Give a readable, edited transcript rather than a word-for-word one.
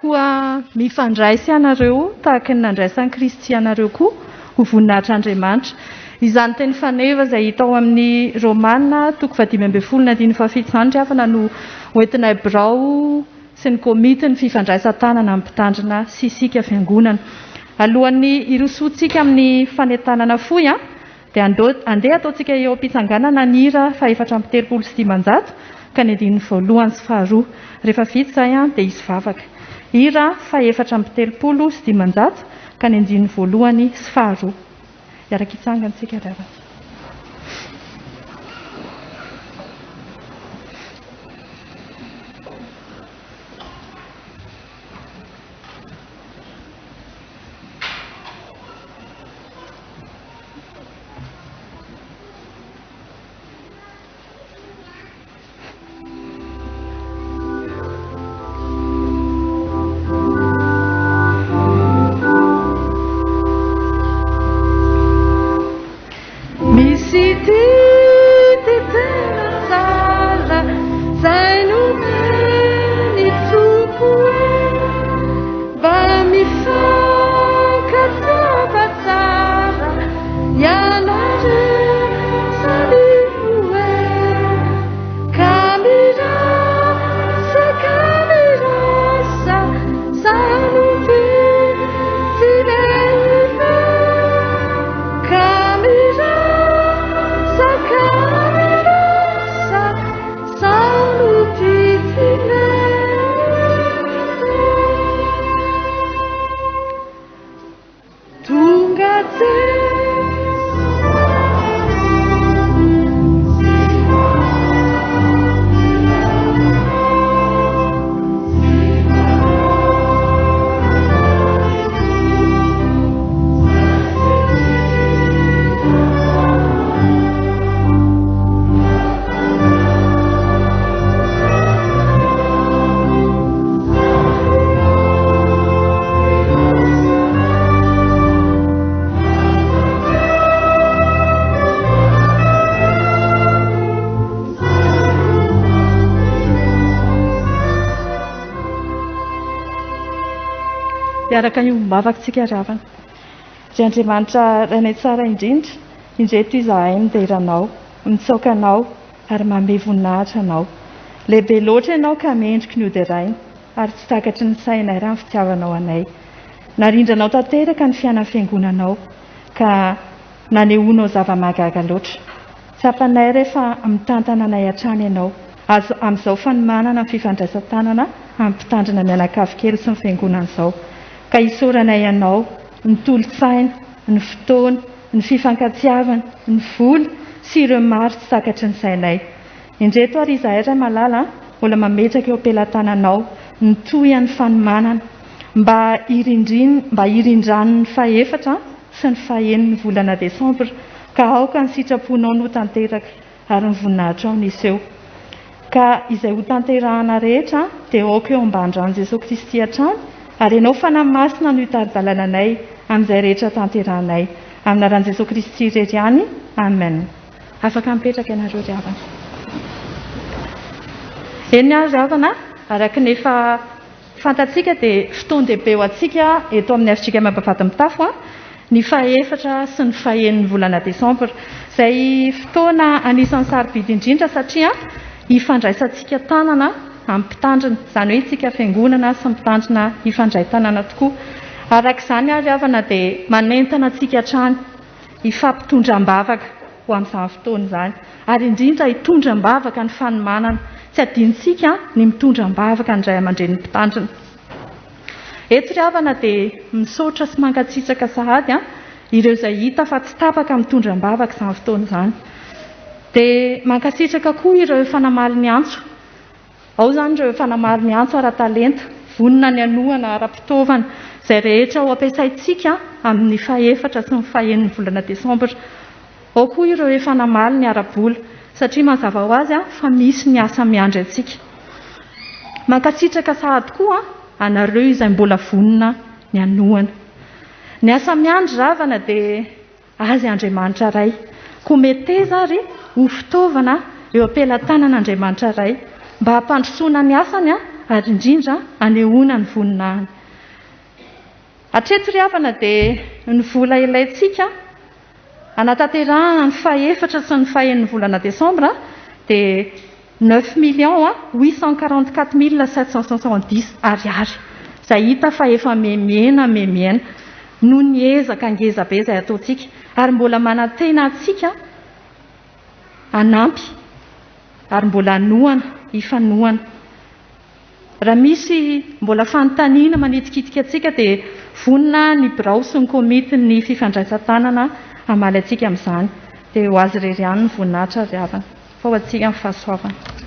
Koa mifandraisa ianareo tahaka ny nandraisan'i Kristy anareo koa ho voninahitr'Andriamanitra. Izany teny faneva izay hita ao amin'ny Romana toko fahadimy ambin'ny folo ny andininy fahafito izany ry havana no hoentinay birao sy ny komitin'ny fifandraisan-tanana amin'ny mpitandrina sy isika fiangonana. Alohan'ny hirosoantsika amin'ny fanentanana fohy dia andeha ataontsika eo am-pitsanganana ny hira faha-534 ka ny andininy voalohany sy faharoa. Rehefa vita izay dia hisy vavaka. Hira faha-534 ka ny andininy voalohany sy faharoa. Hiaraka hitsangana isika ry havana. Misy didy tena tsara zay nomen'ny Tompo Mba mifankatiava tsara ianareo samy hoe Ka mirasa ka mirasa samy ho didy lehibe Ka mirasa ka mirasa samy ho didy lehibe Tonga Hiaraka hiombom-bavaka isika ry havana. Ry Andriamanitra Rainay tsara indrindra, indreto izahay midera Anao, mitsaoka Anao ary manome voninahitra Anao. Lehibe loatra Ianao ka mendriky ny hoderaina, ary tsy takatry ny sainay raha ny fitiavanao anay. Narindranao tanteraka ny fiainan'ny Fiangonanao, ka nanehoanao zava-mahagaga loatra. Tsapanay re fa mitantana anay hatrany Ianao, azo amin'izao fanomanana ny fifandraisan-tanana amin'ny mpitandrina mianakavy kely sy ny Fiangonana izao. Ka isaoranay Anao ny tolo-tsaina, ny fotoana, ny fifankatiavana, ny vola sy ireo maro tsy takatry ny sainay. Indreto ary izahay Ray malala mbola mametraka eo am-pelatananao ny tohian'ny fanomanana mba hirindriny mba hirindran'ny fahefatra sy ny fahenin'ny volana desambra ka aoka ny sitraponao no tanteraka ary ny voninahitrao no hiseho. Ka izay ho tanterahana rehetra dia aoka eo ambany ran'i Jesoa Kristy hatrany ary Ianao Fanahy Masina no hitari-dalana anay amin'izay rehetra tanterahanay. Amin'ny anaran'i Jesoa Kristy irery ihany. Amen. Afaka mipetraka ianareo ry havana. Eny ary ry havana, araka ny efa fantatsika dia fotoan-dehibe ho antsika eto amin'ny fjkm Ambavahadimitafo ny fahefatra sy ny fahenin'ny volana desambra, izay fotoana anisan'ny sarobidy indrindra satria ifandraisantsika tanana amin'ny mpitandrina, izany hoe isika fiangonana sy ny mpitandrina hifandray tanana tokoa. Araka izany ary havana dia manentana antsika hatrany hifampitondra am-bavaka ho amin'izany fotoana izany, ary indrindra hitondra am-bavaka ny fanomanana. Tsy adinontsika ny mitondra am-bavaka ny ray aman-drenin'ny mpitandrina. Eto ry havana dia misaotra sy mankatsitraka sahady ireo izay hita fa tsy tapaka mitondra am-bavaka izany fotoana izany. Dia mankasitraka koa ireo efa namaly ny antso. Ao izany ireo efa namaly ny antso ara-talenta, vonona ny hanohana ara-pitaovana, izay rehetra ho ampiasaintsika amin'ny fahefatra sy ny fahenin'ny volana desambra. Ao koa ireo efa namaly ny ara-bola, satria mazava ho azy fa misy ny asa miandry antsika. Mankasitraka sahady koa anareo izay mbola vonona ny hanohana. Ny asa miandry ravana dia. Azy Andriamanitra Ray. Koa meteza ary ho fitaovana eo am-pelatanan'Andriamanitra Ray, mba hampandrosoana ny asany ary indrindra hanehoana ny voninahiny. Hatreto ry havana dia ny vola ilaintsika hanatanterahana ny fahefatra sy ny fahenin'ny volana desambra dia neuf millions 844 770 ariary, izay hita fa efa mihemihena mihemihena noho ny ezaka ngeza be izay ataontsika, ary mbola manantena antsika hanampy ary mbola hanohana, hifanohana. Raha misy mbola fanontaniana manitikitika antsika dia vonona ny birao sy ny komitin'ny fifandraisan-tanana hamaly antsika amin'izany. Dia ho azy irery ihany ny voninahitra ry havana, fa ho antsika ny fahasoavana.